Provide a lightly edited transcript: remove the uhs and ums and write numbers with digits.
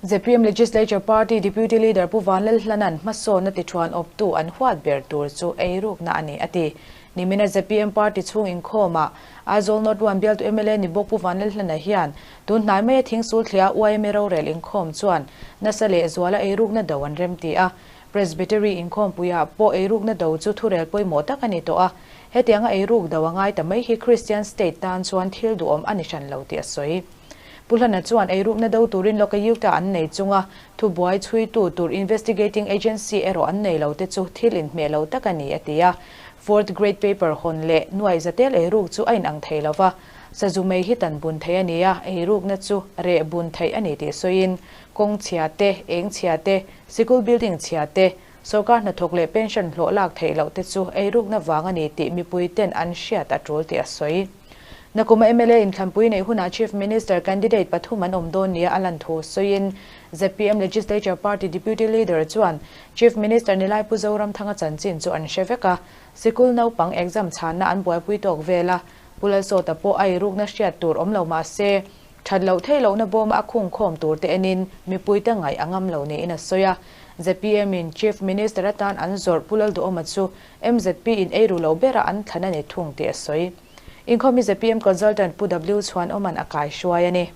Zpm Legislature Party Deputy Leader Pu Vanlalhlana'n hmasawnna tiṭhuan awptu an huat ber tur chu eirukna a ni, a ti. Nimina zpm party chhung inkhawmah Aizawl North One bialtu mla ni bawk Pu Vanlalhlana hian tun hnai maia thingsul thliah yma rorel inkhawm chuan nasa leh zuala eirukna do an remti a. Presbytery inkhawmpuiah pawh eirukna do chu thurel pawimawh tak a ni tawh a. Hetianga eiruk do a ngai ta mai hi Christian state tan chuan thil duhawm a ni hran lo tih a sawi. Pu Hlana chuan eirukna do turin Lokayukta an nei chunga thubuai chhuitu tur investigating agency erawh an nei lo te chu thil inhmeh lo tak a ni a ti a. Fourth grade paper hawn leh nuai zatel eiruk chu a inang thei lo va, sazu mei hi tan bun thei a ni a, eirukna chu reh bun theih a ni tih sawiin kawng chhia te, eng chhia te, sikul building chhia te, sorkar hnathawk leh pension hlawh lak theih loh te chu eirukna vang a ni tih mipui ten an hriat a tul tih a sawi. Nakuma mla inthlanpui neih hunah Chief Minister candidate pathum an awm dawn nia a lan thu sawiin zpm Legislature Party Deputy Leader chuan Chief Minister Nilai Pu Zoramthanga chanchin chu an hre vek a, sikul naupang exam chhanna an buaipui tawk vel a, Pu Lalsawta pawh a irukna hriat tur awm lo mah se, that loh theih lohna bawma a khungkhawm tur te enin mipuite ngaih a ngam lo niin a sawi a. Zpm in Chief Minister atan an zawrh Pu Lalduhawma chu mzp in eiru lo bera an thlan a ni thung tih a sawi. Inkhawm hi zpm Consultant Pu W Chhuanawma'n a kaihruai a ni.